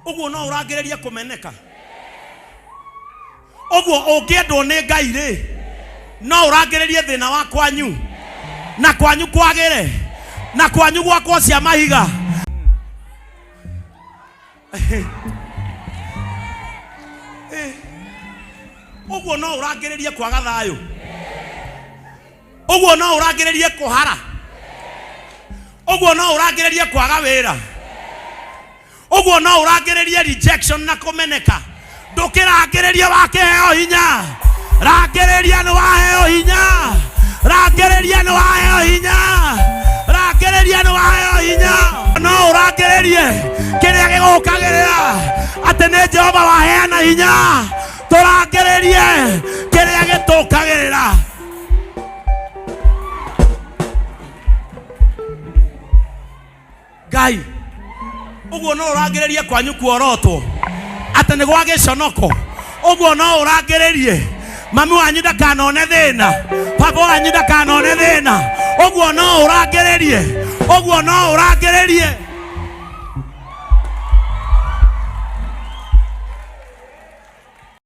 Ũguo no ũrangĩrĩrie kũmeneka. Ũguo ũngĩendwo nĩ Ngai rĩ, no ũrangĩrĩrie thĩna wa kwanyu na kwanyu kwagĩre na kwanyu gwakwo cia mahiga. Ũguo no ũrangĩrĩrie kwaga thayũ. Ũguo no ũrangĩrĩrie kũhara. Ũguo no ũrangĩrĩrie kwaga wĩra. Ũguo no ũrangĩrĩrie rejection na kũmeneka. Ndũkĩrangĩrĩrie wakĩheo hinya. Rangĩrĩria nĩ waheo hinya. Rangĩrĩria nĩ waheo hinya. Rangĩrĩria nĩ waheo hinya. No ũrangĩrĩrie kĩrĩa gĩgũkagĩrĩra atĩ nĩ Jehova waheana hinya. Tũrangĩrĩrie kĩrĩa gĩtũkagĩrĩra. Ngai, ũguo no ũrangĩrĩrie kwanyu kuorotwo atĩ nĩ gwa gĩconoko. Ũguo no ũrangĩrĩrie mami wanyu ndakanone thĩna, baba wanyu ndakanone thĩna. Ũguo no ũrangĩrĩrie, ũguo no ũrangĩrĩrie.